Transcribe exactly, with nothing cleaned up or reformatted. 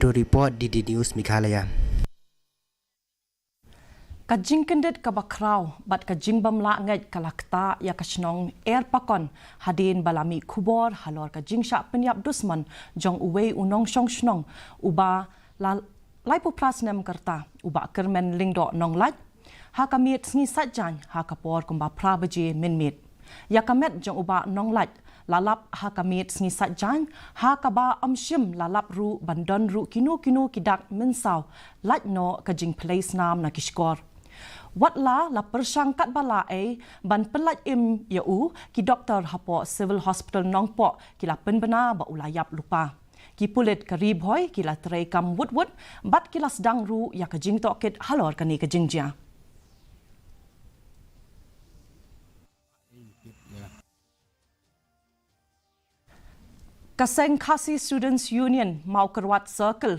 To report D D News Meghalaya. Ka jingkyndit kaba khraw bad ka jingbym lah ngeit ka la ktah ïa ka shnong Erpakon hadien ba la mih khubor halor ka jingshah pynïap dusmon jong uwei u nongshong shnong uba la laiphew phra snem ka rta, u Bah Kyrmen Lyngdoh Nonglait, ha ka miet sngi Saitjaiñ ha ka por kumba phra baje mynmiet. Ïa ka met jong u Bah Nonglait la lap ha ka miet sngi Saitjaiñ, ha kaba ym shym la lap ruh ban don ruh kino kino ki dak mynsaw lait noh ka jingphlei snam na ki shkor. Wat la la pyrshang katba lah ei ban pynlait im ïa u, ki doktor hapoh Civil Hospital Nongpoh ki la pynbna ba u la ïap lypa. Ki pulit ka Ri Bhoi ki la trei kam wut wut bad ki la sdang ruh ïa ka jingtohkit halor kane ka jingjia. Ka seng Khasi Students Union Mawkyrwat Circle